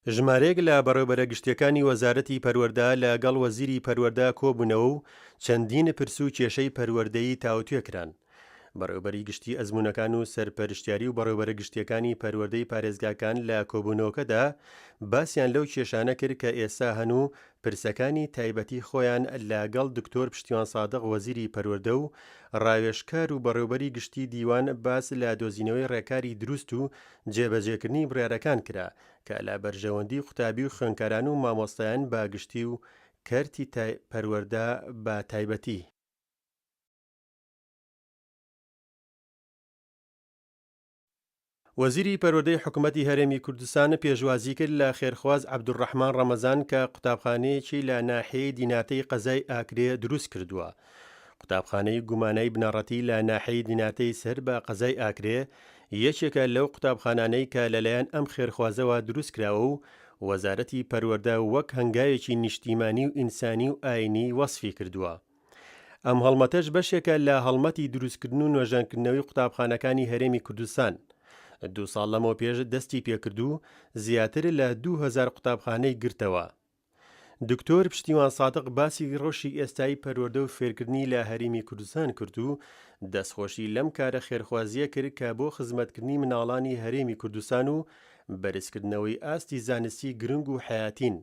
ژمارەیەک لە بەڕێوبەرە گشتیەکانی وەزارەتی پەروەردە لە گەڵ وەزیری پەروەردە کۆبوونەوە و چەندین پرس و کێشەی پەروەردەیی تاوتوێ کران. بەڕێوبەری گشتی ئەزموونەکان و سەرپەرشتیاری و بەڕێوبەرە گشتیەکانی پەروەردەی پارێزگاکان لە کۆبوونەوەکەدا باسیان لەو کێشانە کرد کە ئێستا هەن و پرسەکانی تایبەتی خۆیان لە گەڵ دکتۆر پشتیوان سادق وەزیری پەروەردە و ڕاوێژکار و بەڕێوبەری گشتی دیوان باس لە دۆزینەوەی ڕێکاری دروست و جێبەجێکردنی بڕیارەکان کرا کە لە بەرژەوەندی قوتابی و خوێندکاران و مامۆستایان بە گشتی و کەرتی پەروەردە بە تایبەتی. وەزیری پەروەردەی حکومەتی هەرێمی کوردستان پێشوازی کرد لە خێرخواز عەبدولڕەحمان ڕەمەزان کە قوتابخانەیەکی لە ناحیەی دیناتەی قەزای ئاکرێ دروست کردووە. قوتابخانەی گومانای بنەڕەتی لە ناحیەی دیناتەی سەر بە قەزای ئاکرێ یەکێکە لەو قوتابخانانەی کە لەلایەن ئەم خێرخوازەوە دروستکراوە و وەزارەتی پەروەردە وەک هەنگاوێکی نیشتیمانی و ئینسانی و ئاینی وەسفی کردووە. ئەم هەڵمەتەش بەشێکە لە هەڵمەتی دروستکردن و نۆژەنکردنەوەی قوتابخانەکانی هەرێمی کوردستان. دوو ساڵ لەمەوپێش دەستی پێکرد و زیاتر لە 2000 قوتابخانەی گرتەوە. دکتۆر پشتیوان سادق باسی ڕەوشی ئێستای پەروەردە و فێرکردنی لە هەرێمی کوردستان کرد و دەستخۆشی لەم کارە خێرخوازییە کرد کە بۆ خزمەتکردنی مناڵانی هەرێمی کوردستان و بەرزکردنەوەی ئاستی زانستی گرنگ و حەیاتین.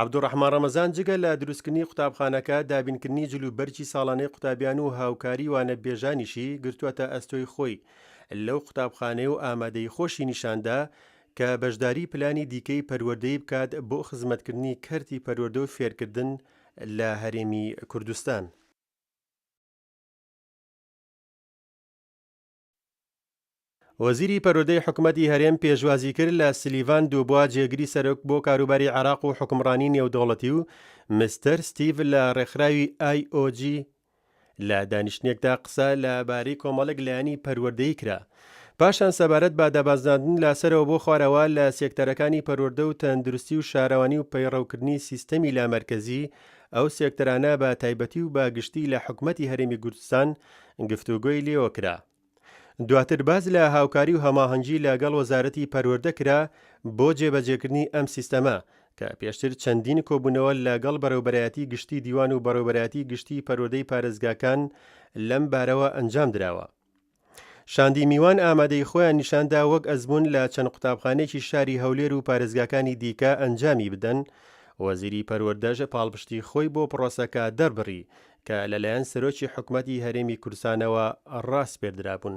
عەبدولڕەحمان ڕەمەزان جگە لە دروستکردنی قوتابخانەکە، دابینکردنی جل و بەرگی ساڵانەی قوتابیان و هاوکاری وانەبێژانیشی گرتووەتە ئەستۆی خۆی لەو قوتابخانەیە و ئامادەیی خۆشی نیشاندا کە بەشداری پلانی دیکەی پەروەردەیی بکات بۆ خزمەتکردنی کەرتی پەروەردە و فێرکردن لە هەرێمی کوردستان. وەزیری پەروەردەی حکومەتی هەرێم پێشوازی کرد لە سلیڤان دوبوا جێگری سەرۆک بۆ کاروباری عێراق و حوکمڕانی نێودەوڵەتی و مستەر ستیڤ لە ڕێکخراوی IOG لە دانیشتنێکدا قسە لە بارەی کۆمەڵێک لایەنی پەروەردەیی کرا. پاشان سەبارەت بە دابازاندن لە سەرەوە بۆ خوارەوە لە سێکتەرەکانی پەروەردە و تەندروستی و شارەوانی و پەیڕەوکردنی سیستەمی لامەرکەزی ئەو سێکتەرانە بە تایبەتی و بە گشتی لە حکومەتی هەرێمی کوردستان گفتوگۆی لێوە کرا. دواتر باس لە هاوکاری و هەماهەنگی لە گەڵ وەزارەتی پەروەردە کرا بۆ جێبەجێکردنی ئەم سیستەمە کە پێشتر چەندین کۆبوونەوە لە گەڵ بەڕێوبەرایەتی گشتی دیوان و بەڕێوبەرایەتی گشتی پەروەردەی پارێزگاکان لەم بارەوە ئەنجام دراوە. شاندی میوان ئامادەی خۆیان نیشاندا وەک ئەزموون لە چەند قوتابخانەیەکی شاری هەولێر و پارێزگاکانی دیکە ئەنجامی بدەن، وەزیری پەروەردەش پاڵپشتی خۆی بۆ پڕۆسەکە دەربڕی کە لەلایەن سەرۆکی حکومەتی هەرێمی کوردستانەوە ڕاسپێردرابوون.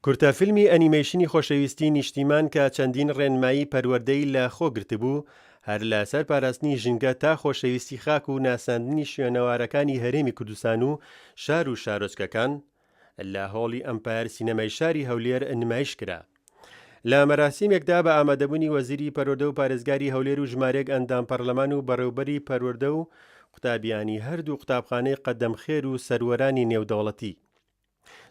کورتە فیلمی ئەنیمەیشنی خۆشەویستی نیشتیمان کە چەندین ڕێنمایی پەروەردەی لە خۆ گرتبوو، هەر لە سەر پاراستنی ژینگە تا خۆشەویستی خاک و ناساندنی شوێنەوارەکانی هەرێمی کوردستان و شار و شارۆچکەکان، لە هۆڵی ئەمپایەر سینەمای شاری هەولێر نمایش کرا. لە مەراسیمێکدا بە ئامادەبوونی وەزیری پەروەردە و پارێزگاری هەولێر و ژمارەیەک ئەندام پەرلەمان و بەڕێوبەری پەروەردە و قوتابیانی هەردوو قوتابخانەی قەدەم خێر و سەروەرانی نێودەوڵەتی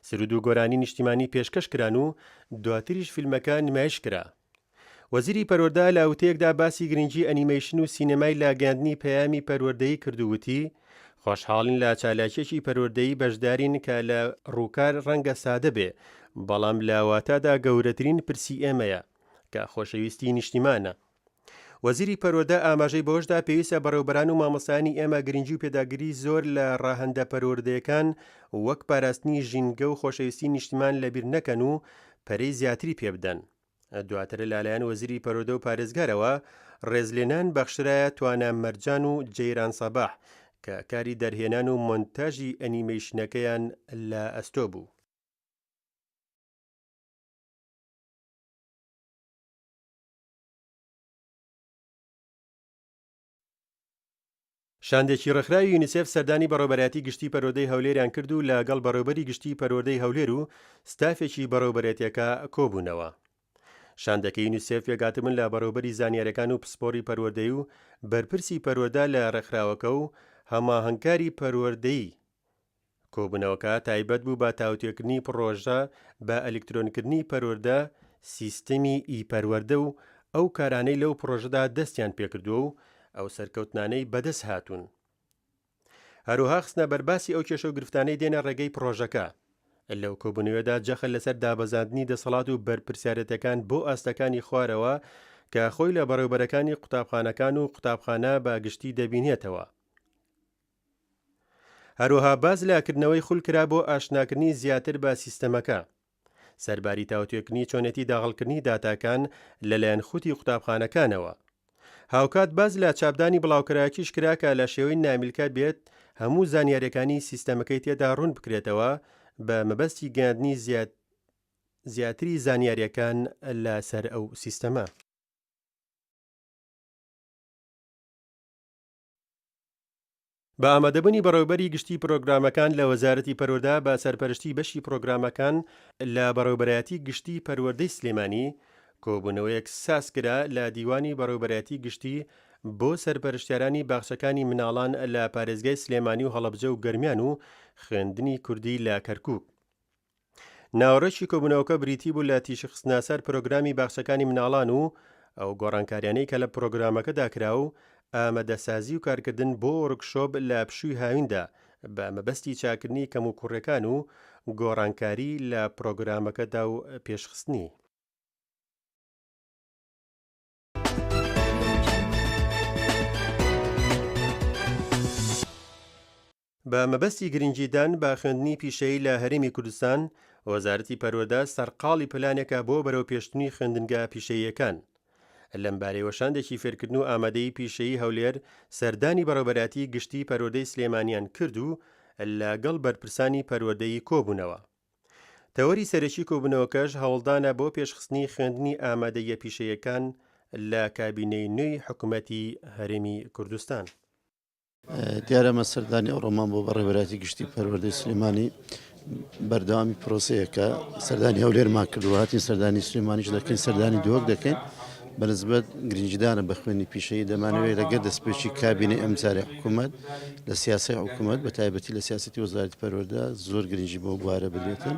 سرود و گۆرانی نیشتیمانی پێشکەش کران و دواتریش فیلمەکە نمایش کرا. وەزیری پەروەردە لە وتەیەکدا باسی گرنگی ئەنیمەیشن و سینەمای لە گەیاندنی پەیامی پەروەردەیی کرد و وتی، خۆشحاڵین لە چالاکییەکی پەروەردەیی بەشدارین کە لە ڕووکار ڕەنگە سادە بێ، بەڵام لە واتادا گەورەترین پرسی ئێمەیە، کە خۆشەویستی نیشتیمانە. وەزیری پەروەردە ئاماژەی بەوەشدا، پێویستە بەڕێوبەران و مامۆستایانی ئێمە گرنگی و پێداگری زۆر لە ڕەهەندە پەروەردەیەکان وەک پاراستنی ژینگە و خۆشەویستی نیشتیمان لەبیر نەکەن و پەرەی زیاتری پێبدەن. دواتر لەلایەن وەزیری پەروەردە و پارێزگارەوە ڕێزلێنان بەخشرایە توانا مەرجان و جەیران سەباح کە کاری دەرهێنان و مۆنتاژی ئەنیمەیشنەکەیان لە ئەستۆ بوو. شاندێکی ڕێکخراوی یونیسێف سەردانی بەڕێوەبەرایەتی گشتی پەروەردەی هەولێریان کرد و لەگەڵ بەڕێوەبەری گشتی پەروەردەی هەولێر و ستافێکی بەڕێوەبەرێتیەکە کۆبوونەوە. شاندەکەی یونیسێف پێکهاتبوون لە بەڕێوەبەری زانیاریەکان و پسپۆڕی پەروەردەی و بەرپرسی پەروەردە لە ڕێکخراوەکە و هەماهەنگکاری پەروەردەیی کۆبوونەوەکە تایبەت بوو بە تاوتوێکردنی پڕۆژە بە ئەلیکترۆنکردنی پەروەردە، سیستمی ئی-پەروەردە و ئەو کارانەی لەو پڕۆژەدا دەستیان پێکردووە و ئەو سەرکەوتنانەی بەدەست هاتوون. هەروەها خستنە بەرباسی ئەو کێشە و گرفتانەی دێنە ڕێگەی پڕۆژەکە. لەو کۆبوونەوەدا جەخت لەسەر دابەزاندنی دەسەڵات و بەرپرسیارێتەکان بۆ ئاستەکانی خوارەوە کە خۆی لە بەڕێوبەرەکانی قوتابخانەکان و قوتابخانە بە گشتی دەبینێتەوە. هەروەها باس لە کردنەوەی خول کرا بۆ ئاشناکردنی زیاتر بە سیستەمەکە. سەرباری تاوتوێکردنی چۆنێتی داغڵکردنی داتاکان لەلایەن خودی قوتابخانەکانەوە. هاوکات باس لە چاپدانی بڵاوکراوێکیش کرا کە لە شێوەی نامیلکە بێت هەموو زانیاریەکانی سیستەمەکەی تێدا ڕوون بکرێتەوە بە مەبەستی گەیاندنی زیاتری زانیاریەکان لەسەر ئەو سیستەمە. بە ئامادەبوونی بەڕێوەبەری گشتی پرۆگرامەکان لە وەزارەتی پەروەردە بە سەرپەرشتی بەشی پرۆگرامەکان لە بەڕێوەبەرایەتی گشتی پەروەردەی سلێمانی کۆبوونەوەیەک سازکرا لە دیوانی بەڕێوەبەرایەتی گشتی بۆ سەرپەرشتیارانی باخچەکانی مناڵان لە پارێزگای سلێمانی و هەڵەبجە و گەرمیان و خوێندنی کوردی لە کەرکوک. ناوەڕۆکی کۆبوونەوەکە بریتی بوو لە تیشکخستنەسەر پرۆگرامی باخچەکانی مناڵان و ئەو گۆڕانکاریانەی کە لە پرۆگرامەکەدا کرا و ئامادەسازی و کارکردن بۆ وۆرکشۆپ لە پشووی هاویندا بە مەبەستی چاککردنی کەموکوڕیەکان و گۆڕانکاری لە پرۆگرامەکەدا و پێشخستنی. بە مەبەستی گرنگیدان بە خوێندنی پیشەیی لە هەرێمی کوردستان، وەزارەتی پەروەردە سەرقاڵی پلانێکە بۆ بەرەوپێشچوونی خوێندنگە پیشەییەکان. لەمبارەیەوە شاندێکی فێرکردن و ئامادەیی پیشەیی هەولێر سەردانی بەڕێوەبەرایەتی گشتیی پەروەردەی سلێمانیان کرد و لەگەڵ بەرپرسانی پەروەردەیی کۆبوونەوە. تەوەری سەرەکی کۆبوونەوەکەش هەوڵدانە بۆ پێشخستنی خوێندنی ئامادەییە پیشەییەکان لە کابینەی نوێی حکومەتی هەرێمی کوردستان. دیارە ئەمە سەردانی ئەوڕۆمان بۆ بەڕێوەبەرایەتی گشتی پەروەردەی سلێمانی بەردەوامی پرۆسەیەکە سەردانی هەولێرمان کردووە هاتین سەردانی سلێمانیش دەکەین سەردانی دهۆک دەکەین بەنسبەت گرنگیدانە بە خوێنی پیشەیی دەمانەوێت لەگەر دەستپێکی کابینەی ئەمجارەی حکوومەت لە سیاسەی حکوومەت بە تایبەتی لە سیاسەتی وەزارەتی پەروەردە زۆر گرنگی بۆ بوارە بدرێتن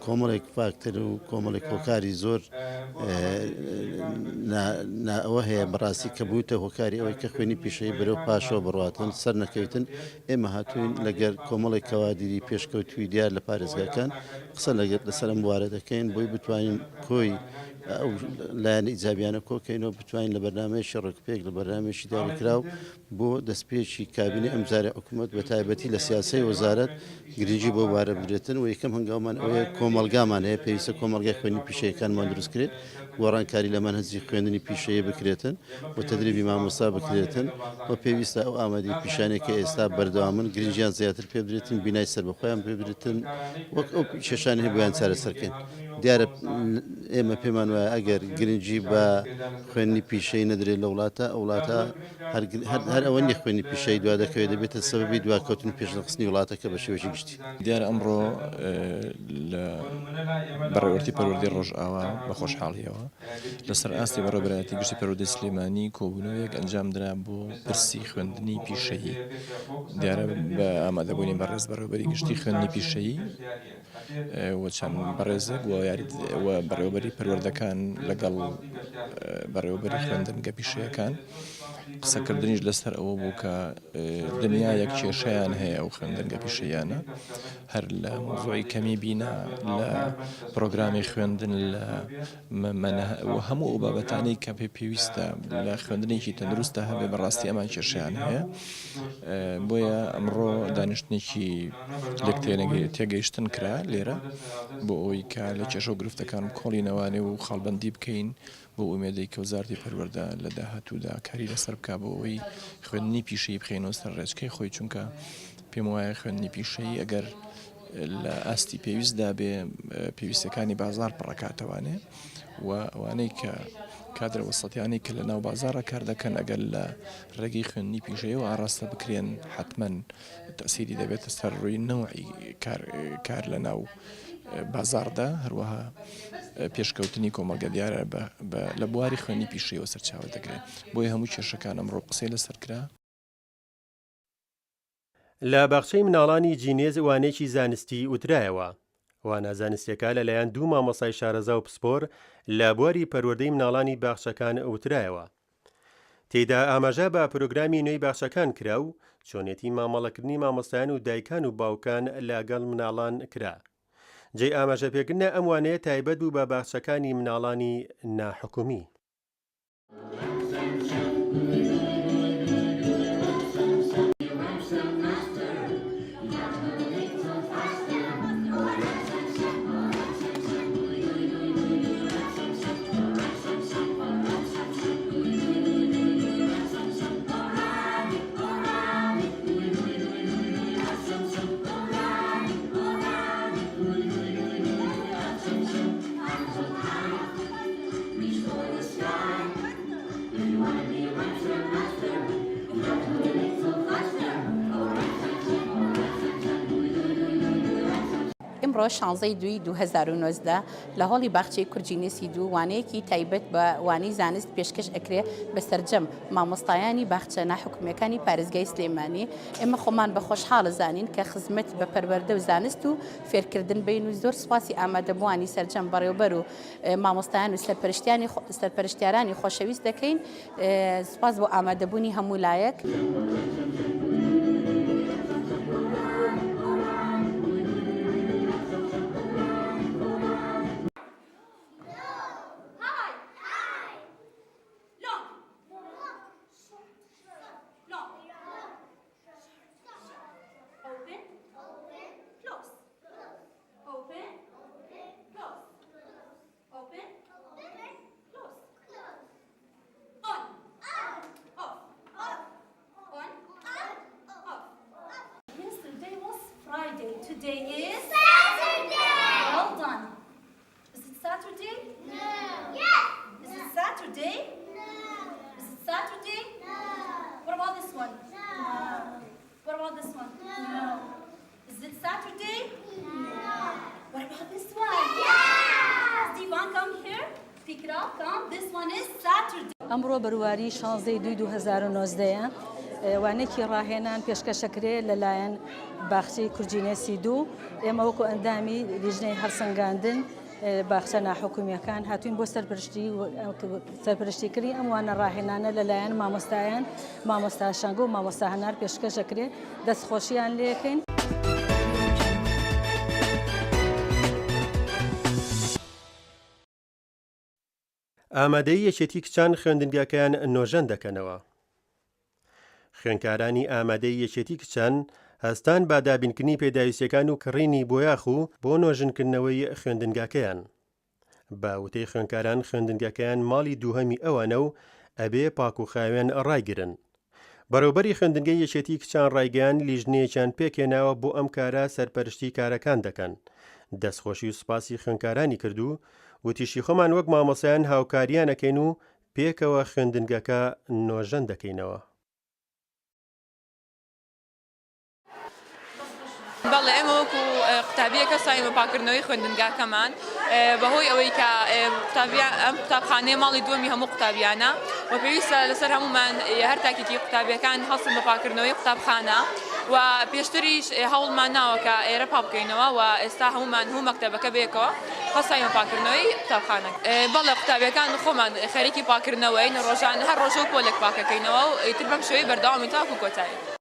کۆمەڵێک فاکتەر و کۆمەڵێک هۆکاری زۆر ئەوە هەیە بەڕاستی کە بوویتە هۆکاری ئەوەی کە خوێنی پیشەی بەرەو پاشەوە بڕاتن سەر نەکەوتن ئێمە هاتوین لەگەر کۆمەڵێک کەوادیری پێشکەوتوی دیار لە پارێزگاکان قسە لەگەر لەسەر ئەم بوارە دەکەین بۆی بتوانین کۆی ئەو لایەنە ئیجابیانە کۆکەینەوە بتوانین لە بەرنامەیەکی ڕێکوپێک لە بەرنامەیەکی دیاریکراو بۆ دەستپێکی کابینەی ئەمجارەی حکومەت بە تایبەتی لە سیاسەی وەزارەت گرنگی بەو بارە بدرێتن و یەکەم هەنگاومان ئەوەیە کۆمەڵگامان هەیە پێویستە کۆمەڵگای خوێندنی پیشەیەکانمان دروست کرێت گۆڕانکاری لە مەنهەجی خوێندنی پیشەیی بکرێتن و تەدریبی مامۆستا بکرێتن و پێویستە ئەو ئامادەی پیشانەی کە ئێستا بەردەوامن گرنگیان زیاتر پێ بدرێتن بینای سەربەخۆیان پێ بدرێتن وەک ئەو کێشانەی هەیە بۆیان چارەسەر کەین دیارە ئێمە پێمان وایە ئەگەر گرنگی بە خوێندنی پیشەیی نەدرێت لە وڵاتە ئەو وڵاتە هەر ئەوە نیە خوێندنی پیشەیی دوا دەکەوێت دەبێتە سەبەبی دواکەوتن و پێشنەخستنی وڵاتەکە بە شێوەیەکی گشتی. دیارە ئەمڕۆ لە بەڕێوەبەرێتی پەروەردەی ڕۆژئاوا بە خۆشحاڵییەوە لەسەر ئاستی بەڕێوەبەرایەتی گشتی پەروەردەی سلێمانی کۆبوونەوەیەک ئەنجامدرا بۆ پرسی خوێندنی پیشەیی دیارە بە ئامادەبوونی بەڕێز بەڕێوەبەری گشتی خوێندنی پیشەیی و چەند بەڕێزێک و و بەڕێوەبەری پەروەردەکان لەگەڵ بەڕێوەبەری خوێندنگە پیشەیەکان قسەکردنیش لەسەر ئەوە بوو کە دنیا یەک کێشەیان هەیە ئەو خوێندنگە پیشەیانە هەر لە مۆزۆی کەمی بینا لە پرۆگرامی خوێندن لە و هەموو ئەو بابەتانەی کە پێ پێویستە لە خوێندنێکی تەندروستە هەبێ بەڕاستی ئەمان کێشیان هەیە بۆیە ئەمڕۆ دانیشتنێکی لێک تێگەیشتن کرا لێرە بۆ ئەوەی کە لە کێشە و گرفتەکان بکۆڵینەوانێ و خاڵبەندی بکەین بۆ ئومێدەی کە وەزارەتی پەروەردە لە داهاتوودا کاری لەسەر بکا بۆ ئەوەی خوێندنی پیشەیی بخەینەوە سەر ڕێچکەی خۆی چونکە پێم وایە خوێندنی پیشەیی ئەگەر لە ئاستی پێویستدا بێ پێویستەکانی بازار پڕەکاتەوانێ و ئەوانەی کە کادرە وەسەتیانەی کە لە ناو بازارە کار دەکەن ئەگەر لە ڕێگەی خوێندنی پیشەیەوە ئاراستە بکرێن حتمما تەسیری دەبێتە سەر ڕووی نەوعی کار لە ناو بازاڕدا، هەروەها پێشکەوتنی کۆمەڵگە دیارە لە بواری خوێندنی پیشەیەوە سەرچاوە دەگرێت، بۆیە هەموو کێشەکان ئەمڕۆ قسەی لەسەر کرا. لە باخچەی مناڵانی جینێز وانەیەکی زانستی وترایەوە. وانە زانستیەکە لەلایەن دوو مامۆستای شارەزا و پسپۆر لە بواری پەروەردەی مناڵانی باخچەکان وترایەوە. تێیدا ئاماژە بە پرۆگرامی نوێی باخچەکان کرا و چۆنێتی مامەڵەکردنی مامۆستایان و دایکان و باوکان لەگەڵ مناڵان کرا. جێی ئاماژەپێکردنە ئەم وانەیە تایبەت بوو بە باخچەکانی مناڵانی ناحکومی. ئمڕۆ شانزەی دووی 2019 لە هۆڵی باخچەی کورجینێسی دوو وانەیەکی تایبەت بە وانەی زانست پێشکەش ئەکرێ بە سەرجەم مامۆستایانی باخچە ناحکومیەکانی پارێزگای سلێمانی ئێمە خۆمان بە خۆشحاڵ زانین کە خزمەت بە پەروەردە و زانست و فێرکردن بین و زۆر سوپاسی ئامادەبووانی سەرجەم بەڕێوبەر و مامۆستایان و سەرپەرشتیانی سەرپەرشتیارانی خۆشەویست دەکەین سوپاس بۆ ئامادەبوونی هەموو لایەک. ئەمڕۆ بەرواری شانزەی دووی 2019 ە وانەیەکی ڕاهێنان پێشکەشەکرێ لەلایەن باخچەی کورجینێسی دوو ئێمە وەکو ئەندامی لیژنەی هەڵسەنگاندن باخچە ناحکومیەکان هاتوین بۆ سەرپرشتی سەرپرشتیکردنی ئەم وانە ڕاهێنانە لەلایەن مامۆستایان مامۆستا شەنگۆ و مامۆستا هەنار پێشکەش ئەکرێ دەستخۆشیان لێکەین. ئامادەی یەکێتی کچان خوێندنگاکەیان نۆژەن دەکەنەوە. خوێندکارانی ئامادەی یەکێتی کچان هەستان بە دابینکردنی پێداویستیەکان و کڕینی بۆیاخ و بۆ نۆژنکردنەوەی خوێندنگاکەیان. بە وتەی خوێندکاران خوێندنگەکەیان ماڵی دووهەمی ئەوانە و ئەبێ پاک و خاوێن ڕایگرن. بەڕێوبەری خوێندنگەی یەکێتی کچان ڕایگەیاند لیژنەیەکیان پێکهێناوە بۆ ئەم کارە سەرپەرشتی کارەکان دەکەن. دەستخۆشی و سوپاسی خوێندکارانی کرد و وتیشی خۆمان وەک مامۆستایان هاوکاریان ئەکەین و پێکەوە خوێندنگەکە نۆژەن دەکەینەوە. بەڵێ ئێمە وەکو قوتابیەک هەستاین بە پاکردنەوەی خوێندنگاکەمان بەهۆی ئەوەی کە قوتابیان ئەم قوتابخانەیە ماڵی دووەمی هەموو قوتابیانە و پێویستە لەسەر هەمومان هەر تاکێکی قوتابیەکان هەڵسن بە پاکردنەوەی قوتابخانە و پێشتریش هەوڵمان ناوە کە ئێرە پاک بکەینەوە و ئێستا هەمومان هەموو مەکتەبەکە بەیەکەوە هەستاین بە پاکردنەوەی قوتابخانە بەڵێ قوتابیەکان خۆمان خەریکی پاکردنەوەین ڕۆژان هەر ڕۆژە و پۆلێک پاکەکەینەوە و ئیتر بەم شێوەیە بەردەوامی تاکو کۆتایی.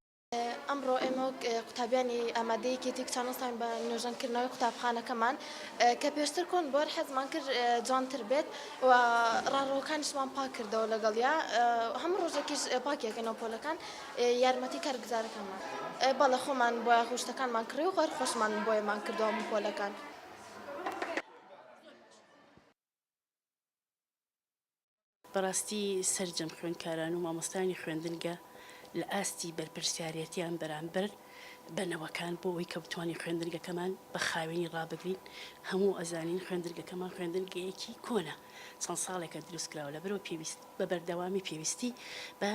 ئەمڕۆ ئێمە وەک قوتابیانی ئامادەیی یەکێتی کچان هەستاین بە نۆژەنکردنەوەی قوتابخانەکەمان کە پێشتر کۆن بووە حەزمان کرد جوانتر بێت و ڕاڕەوەکانیشمان پاک کردەوە لەگەڵیا هەموو ڕۆژێکیش پاکی ئەکەینەوە پۆلەکان یارمەتی کارگوزارەکانمان بەڵێ خۆمان بۆیاخ و شتەکانمان کڕی و هەر خۆشمان بۆیەمان کردەوە هەموو پۆلەکان. بەڕاستی سەرجەم خوێندکاران و مامۆستایانی خوێندنگە لە ئاستی بەرپرسیارێتیان بەرامبەر بە نەوەکان بۆ ئەوەی کە بتوانین خوێندنگەکەمان بە خاوێنی ڕابگرین هەموو ئەزانین خوێندنگەکەمان خوێندنگەیەکی کۆنە چەند ساڵێکە دروست کراوە لەبەرئەوە پێویست بە بەردەوامی پێویستی بە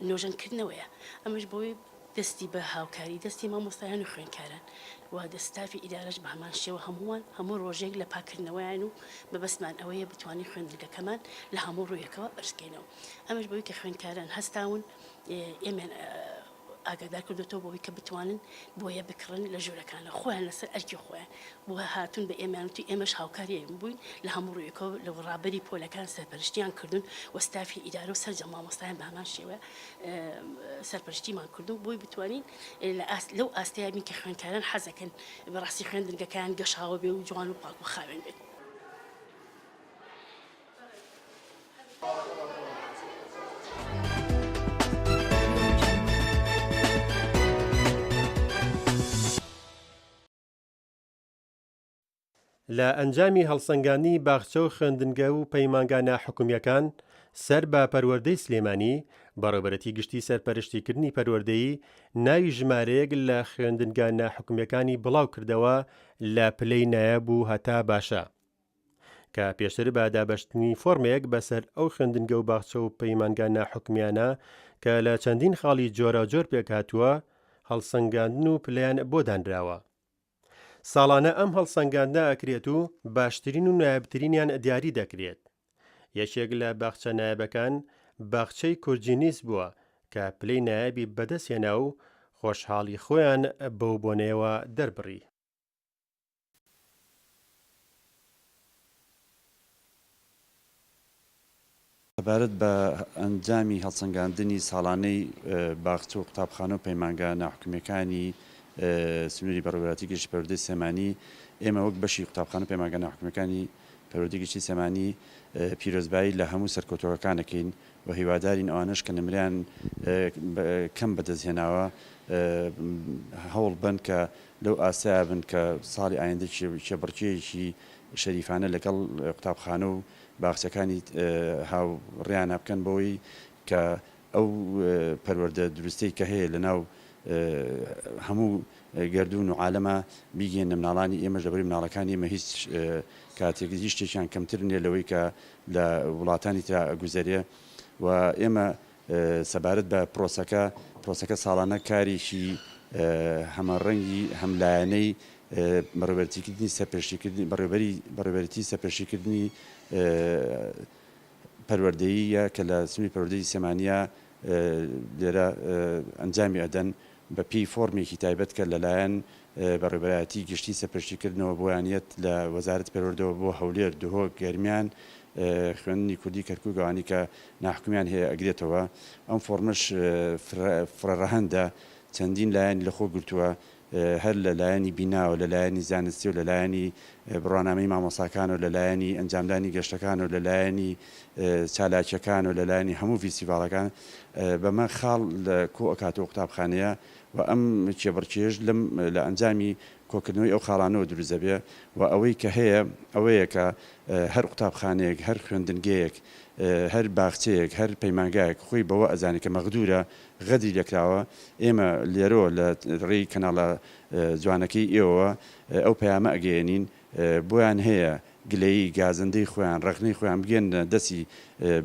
نۆژەنکردنەوەیە ئەمەش بۆی دەستی بە هاوکاری دەستی مامۆستایان و خوێندکاران و ستافی ئیدارەش بە هەمان شێوە هەمووان هەموو ڕۆژێک لە پاککردنەوەیان و مەبەستمان ئەوەیە بتوانین خوێندنگەکەمان لە هەموو ڕوویەکەوە بەرزکەینەوە ئەمەش بەوەی کە خوێندکاران هەستاون ئێمەیان. ئاگادار کردۆتەوە بۆ ئەوەی کە بتوانن بۆیە بکڕن لە ژوورەکانە خۆیان لەسەر ئەرکی خۆیان بۆ هاتوون بە ئێمەیان وتوو ئێمەش هاوکاری ئێمە بووین لە هەموو ڕوویەکەوە لە ڕابەری پۆلەکان سەرپەرشتیان کردوون و ستافی ئیدارە و سەرجەم مامۆستایان بە هەمان شێوە سەرپەرشتیمان کردوون بۆی بتوانین لە ئاست لەو ئاستەیا بین کە خوێندکاران حەزەکەن بەڕاستی خوێندنگەکەیان گەشاوە بێ و جوان و پاک و خاوێن بێت. لە ئەنجامی هەڵسەنگاندنی باخچە و خوێندنگە و پەیمانگا ناحکومییەکان سەر بە پەروەردەی سلێمانی، بەڕێوەبەرێتی گشتی سەرپەرشتیکردنی پەروەردەیی ناوی ژمارەیەک لە خوێندنگا ناحکومییەکانی بڵاوکردەوە لە پلەی نایاب و هەتا باشە. کە پێشتر بە دابەشکردنی فۆرمێک بەسەر ئەو خوێندنگە و باخچە و پەیمانگا ناحکومیانە کە لە چەندین خاڵی جۆراوجۆر پێکهاتووە، هەڵسەنگاندن و پلەیان بۆ دانراوە. ساڵانە ئەم هەڵسەنگاندنە ئەکرێت و باشترین و نایابترینیان دیاری دەکرێت. یەکێک لە باخچە نایابەکان باخچەی کورجینیس بووە کە پلەی نایابی بەدەستهێنا و خۆشحاڵی خۆیان بەو بۆنەیەوە دەربڕی. سەبارەت بە ئەنجامی هەڵسەنگاندنی ساڵانەی باخچە و قوتابخانە و پەیمانگا ناحکومییەکانی سنووری بەڕێوەبەرایەتی گشتی پەروەردەی سلێمانی، ئێمە وەک بەشی قوتابخانە و پەیمانگا ناحکومییەکانی پەروەردەی گشتی سلێمانی پیرۆزبایی لە هەموو سەرکەوتووەکان ئەکەین و هیوادارین ئەوانەش کە نمرەیان کەم بەدەست هێناوە هەوڵ بەن کە لەو ئاستەیا بن کە ساڵی ئایندە کێبڕکێیەکی شەریفانە لەگەڵ قوتابخانە و باخچەکانی هاوڕێیانا بکەن بەوەی کە ئەو پەروەردە دروستەی کە هەیە لەناو هەموو گەردوون و عالەما بیگەیەننە مناڵانی ئێمەش لەبەرئەوەی مناڵەکانی ئێمە هیچ کاتێک هیچ شتێکیان کەمتر نیە لەوەی کە لە وڵاتانی ترا ئەگوزەرێ و ئێمە سەبارەت بە پرۆسەکە، پرۆسەکە ساڵانە کارێکی هەمەڕەنگی هەملایەنەی بەڕێوەبەرتیکردنی سەرپەرشتیکردنی بەڕێوەبەری بەڕێوەبەرێتی سەرپەرشتیکردنی پەروەردەییە کە لە سنووری پەروەردەی سلێمانییە لێرە ئەنجامی ئەدەن بە پێی فۆرمێکی تایبەت کە لەلایەن بەڕێوەبەرایەتی گشتی سەرپەرشتیکردنەوە بۆیان یەت لە وەزارەتی پەروەردەوە بۆ هەولێر، دهۆک، گەرمیان، خوێندنی کوردی کەرکوک ئەوانەی کە ناحکومیان هەیە ئەگرێتەوە. ئەم فۆرمەش فرەڕەهەندە، چەندین لایەنی لەخۆ گرتووە، هەر لە لایەنی بیناوە، لە لایەنی زانستی و لە لایەنی بڕوانامەی مامۆستاکان و لە لایەنی ئەنجامدانی گەشتەکان و لە لایەنی چالاکیەکان و لە لایەنی هەموو ڤیستیڤاڵەکان بەمە خاڵ لە کۆ ئەکاتەوە قوتابخانەیە و ئەم کێبڕکێیەش لەم لە ئەنجامی کۆکردنەوەی ئەو خاڵانەوە دروست دەبێ و ئەوەی کە هەیە ئەوەیە کە هەر قوتابخانەیەک هەر خوێندنگەیەک هەر باخچەیەک هەر پەیمانگایەک خۆی بەوە ئەزانێ کە مەغدورە غەدری لێکراوە ئێمە لێرەوە لە ڕێی کەناڵە جوانەکەی ئێوەوە ئەو پەیامە ئەگەیەنین بۆیان هەیە گلەیی، گازەندەی خۆیان، ڕەخنەی خۆیان بگەیەننە دەستی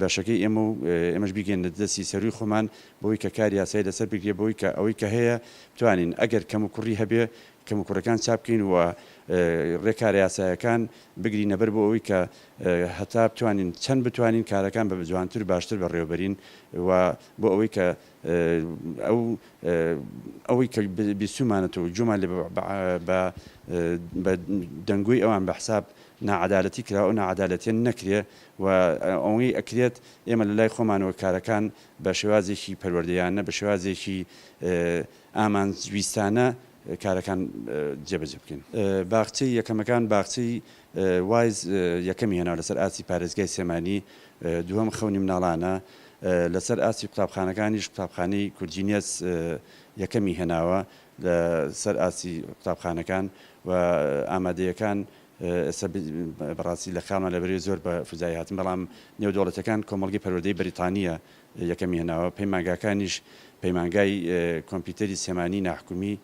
بەشەکەی ئێمە و ئێمەش بیگەیەننە دەستی سەرووی خۆمان بۆی کە کاری یاسایی لەسەر بگرێ بۆی کە ئەوەی کە هەیە بتوانین ئەگەر کەموکوڕی هەبێ کەموکوڕیەکان چاک بکەین و ڕێکارە یاسایەکان بگرینە بەر بۆ ئەوەی کە هەتا بتوانین چەند بتوانین کارەکان بە جوانتر و باشتر بەڕێوەبەرین و بۆ ئەوەی کە ئەو ئەوەی کە بیستوومانەتەوە و گوێمان لێ بە بە دەنگۆی ئەوان بە حساب ناعەدالەتی کراوە ئەو ناعەدالەتیە نەکرێ و ئەوەی ئەکرێت ئێمە لە لای خۆمانەوە کارەکان بە شێوازێکی پەروەردەیانە بە شێوازێکی ئامانج ویستانە کارەکان جێبەجێ بکەین. باخچەی یەکەمەکان باخچەی وایز یەکەمی هێناوە لەسەر ئاستی پارێزگای سلێمانی، دووەم خەونی مناڵانە، لەسەر ئاستی قوتابخانەکانیش قوتابخانەی کوردجینیەس یەکەمی هێناوە لەسەر ئاستی قوتابخانەکان و ئامادەیەکان ئێستا بەڕاستی لە خەیاڵمان لەبەرەی زۆر بە فوجایی هاتن بەڵام نێودەوڵەتیەکان کۆمەڵگەی پەروەردەی بەریتانیە یەکەمی هێناوە پەیمانگاکانیش پەیمانگای کۆمپیوتەری سلێمانی ناحکومی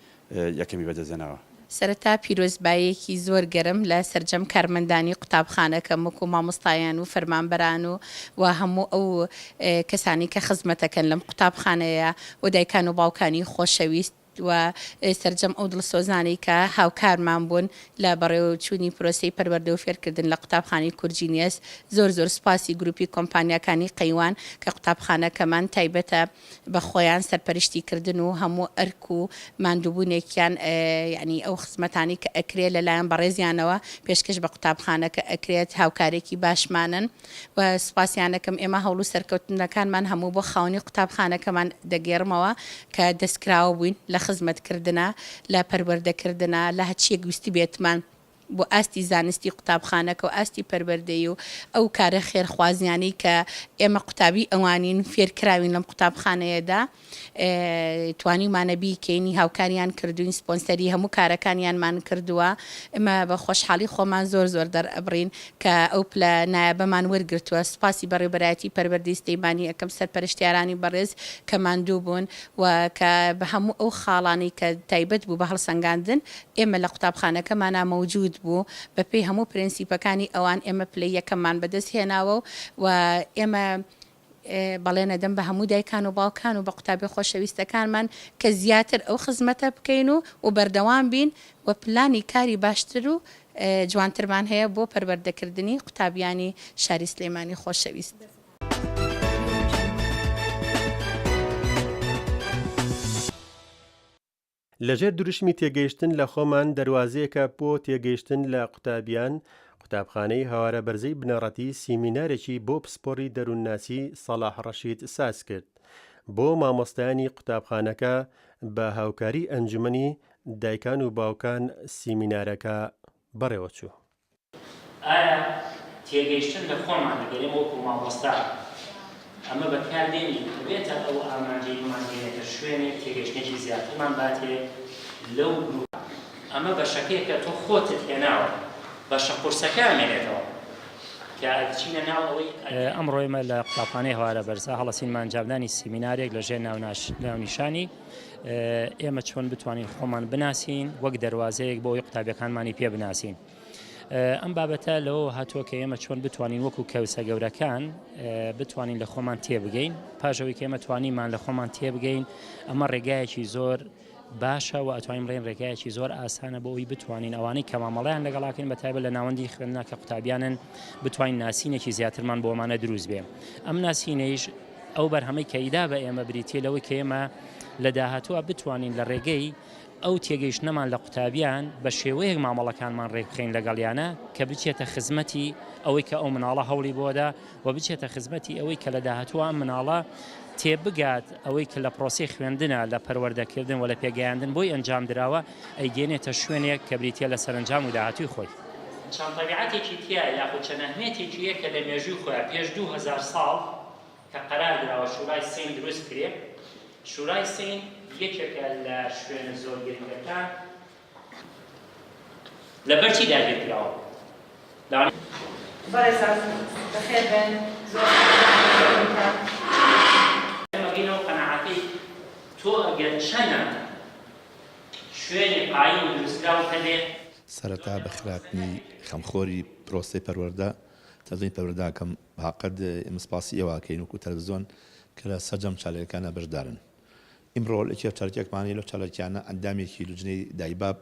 یەکەمی بەدەستهێناوە. سەرەتا پیرۆزباییەکی زۆر گەرم لە سەرجەم کارمەندانی قوتابخانەکەم وەکو مامۆستایان و فەرمانبەران و و هەموو ئەو کەسانەی کە خزمەتەکەن لەم قوتابخانەیە و دایکان و باوکانی خۆشەویست. و سەرجەم ئەو دڵسۆزانەی کە هاوکارمان بوون لە بەڕێوەچوونی پرۆسەی پەروەردە و فێرکردن لە قوتابخانەی کورجینیەس، زۆر زۆر سوپاسی گروپی کۆمپانیاکانی قەیوان کە قوتابخانەکەمان تایبەتە بە خۆیان سەرپەرشتی کردن و هەموو ئەرک و ماندووبوونێکیان یانی ئەو خزمەتانەی کە ئەکرێ لە لایەن بەڕێزیانەوە پێشکەش بە قوتابخانەکە ئەکرێت هاوکارێکی باشمانن و سوپاسیانەکەم ئێمە هەوڵ و سەرکەوتنەکانمان هەموو بۆ خاوەنی قوتابخانەکەمان دەگێڕمەوە کە دەستکراوە بووین لە خزمەتکردنا لە پەروەردەکردنا لە هەچیەک ویستبێتمان بۆ ئاستی زانستی قوتابخانەکە و ئاستی پەروەردەیی و ئەو کارە خێرخوازیانەی کە ئێمە قوتابی ئەوانین فێرکراوین لەم قوتابخانەیەدا توانیومانە بیکەین هاوکاریان کردوین سپۆنسەری هەموو کارەکانیانمان کردووە ئێمە بە خۆشحاڵی خۆمان زۆر زۆر دەرئەبڕین کە ئەو پلە نایابەمان وەرگرتووە سوپاسی بەڕێوبەرایەتی پەروەردەی سلێمانی ئەکەم سەرپەرشتیارانی بەڕێز کە ماندوو بوون و کە بە هەموو ئەو خاڵانەی کە تایبەت بوو بە هەڵسەنگاندن ئێمە لە قوتابخانەکەمانا مەوجود بوو بە پێی هەموو پرێنسیپەکانی ئەوان ئێمە پلەی یەکەممان بەدەست هێناوە و ئێمە بەڵێن ئەدەم بە هەموو دایکان و باوکان و بە قوتابیە خۆشەویستەکانمان کە زیاتر ئەو خزمەتە بکەین و و بەردەوام بین و پلانی کاری باشتر و جوانترمان هەیە بۆ پەروەردەکردنی قوتابیانی شاری سلێمانی خۆشەویست. لەژێر دروشمی تێگەیشتن لە خۆمان دەروازەیەکە بۆ تێگەیشتن لە قوتابیان، قوتابخانەی هەوارە بەرزەی بنەڕەتی سیمینارێکی بۆ پسپۆڕی دەروونناسی سەڵاح ڕەشید سازکرد بۆ مامۆستایانی قوتابخانەکە بە هاوکاری ئەنجومەنی دایکان و باوکان سیمینارەکە بەڕێوەچوو. ئایا تێگەیشتن لە خۆمان ئەگەر ئێمە وەکو مامۆستا ئەمە بەکار بێنین ئەبێتە ئەو ئامانجەی بمانگەیەنێتە شوێنێک تێگەیشتنێکی زیاترمان باتێ لەو گروپە ئەمە بەشەکەیە تۆ خۆتت هێناوە بەشە قورسەکە ئەمێنێتەوە کە ئەچینە ناو ئەوەی ئەمڕۆ ئێمە لە قوتابخانەی هەوارە بەرزە هەڵەسین بە ئەنجامدانی سیمینارێک لە ژێر ناونیشانی ئێمە چۆن بتوانین خۆمان بناسین وەک دەروازەیەک بۆ ئەوەی قوتابیەکانمانی پێ بناسین. ئەم بابەتە لەوەوە هاتووە کە ئێمە چۆن بتوانین وەکو کەوسە گەورەکان بتوانین لە خۆمان تێبگەین پاش ئەوەی کە ئێمە توانیمان لە خۆمان تێبگەین ئەمە ڕێگایەکی زۆر باشە و ئەتوانین بڵێین ڕێگایەکی زۆر ئاسانە بۆ ئەوی بتوانین ئەوانەی کە مامەڵەیان لەگەڵاکەین بە تایبەت لە ناوەندی خوێندنا کە قوتابیانن بتوانین ناسینێکی زیاترمان بۆ ئەمانە دروست بێ ئەم ناسینەیش ئەو بەرهەمەی کە ئیدا بە ئێمە بریتیە لەوەی کە ئێمە لە داهاتووە بتوانین لە ڕێگەی ئەو تێگەیشتنەمان لە قوتابیان بە شێوەیەک مامەڵەکانمان ڕێکبخەین لەگەڵیانە کە بچێتە خزمەتی ئەوەی کە ئەو مناڵە هەوڵی بۆدا و بچێتە خزمەتی ئەوەی کە لە داهاتووە ئەم مناڵە تێبگات ئەوەی کە لە پرۆسەی خوێندنە لە پەروەردەکردن و لە پێگەیاندن بۆی ئەنجام دراوە ئەیگەێنێتە شوێنێک کە بریتیە لە سەرەنجام و داهاتووی خۆی. چەند تەبیعەتێکی تیایە یاخود چەند ئەهمیەتێکی هەیە کە لە مێژووی خۆیا پێش 2000 ساڵ کە قەرار دراوە شورای سین دروست بکرێ، شورای سین یەکێکە لە شوێنە زۆر گرنگەکان. لەبەر چی داگیر کراوە؟ لەوانەیە. بەڕێزان بەخێر بێن زۆر سوپاستان دەکەم کە. ئێمە بینەوە قەناعەتەی تۆ ئەگەر چەنە شوێنی قایم و دروستکراوت هەبێ. سەرەتا بە خراپنی خەمخۆری پرۆسەی پەروەردە تەلەڤزیۆنی پەروەردە ئەکەم بەهەقەت ئێمە سپاسی ئێوە ئەکەین وەکو تەلەڤزیۆن کە لە سەرجەم چالاکیەکانا بەشدارن ئیمڕۆ یەکێ چالاکیەکمان هەیە لەو چالاکیانە ئەندامێکی لوجنەی دایباب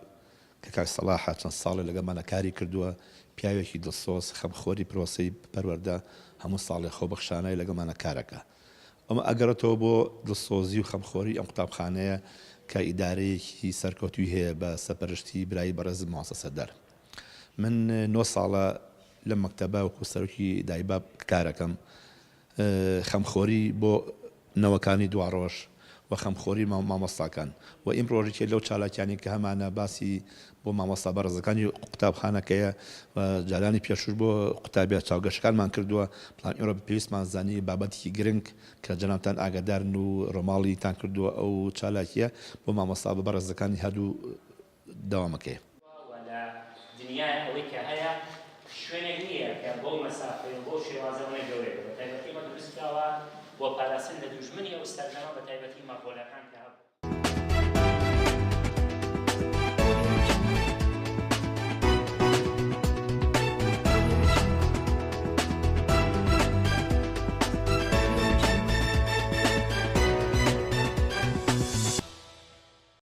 کە کاک سەڵاحە چەند ساڵێ لەگەڵمانا کاری کردووە پیاوێکی دڵسۆز خەمخۆری پرۆسەی پەروەردە هەموو ساڵێ خۆبەخشانە لەگەڵمانا کارەکا ئەمە ئەگەڕێتەوە بۆ دڵسۆزی و خەمخۆری ئەم قوتابخانەیە کە ئیدارەیەکی سەرکەوتووی هەیە بە سەرپەرشتی برای بەڕێزم مامۆستا سەردار. من نۆ ساڵە لەم مەکتەبە وەکو سەرۆکی دایباب کارەکەم. خەمخۆری بۆ نەوەکانی دواڕۆژ و خەمخۆری مامۆستاکان و ئیمڕۆش یەکێ لەو چالاکیانەی کە هەمانە باسی بۆ مامۆستا بەڕێزەکانی قوتابخانەکەیە و جارانی پێشووش بۆ قوتابیە چاوگەشەکانمان کردووە، بەڵام ئیمڕۆ بە پێویستمان زانی بابەتێکی گرنگ کە جەنابتان ئاگادارن و ڕۆماڵیتان کردووە ئەو چالاکیە بۆ مامۆستا بەڕێزەکانی هەردوو دەوامەکەیە. و لە دنیای ئەوەی کە هەیە شوێنێک نییە کە بەو مەسافەیە و بەو شێوازە ئەوەنە گەورە بێت، بەتایبەتی ئەمە دروستکراوە بۆ پاراستن لە دوژمنی ئەو سەردەمە بەتایبەتی مەغۆلەکان کە.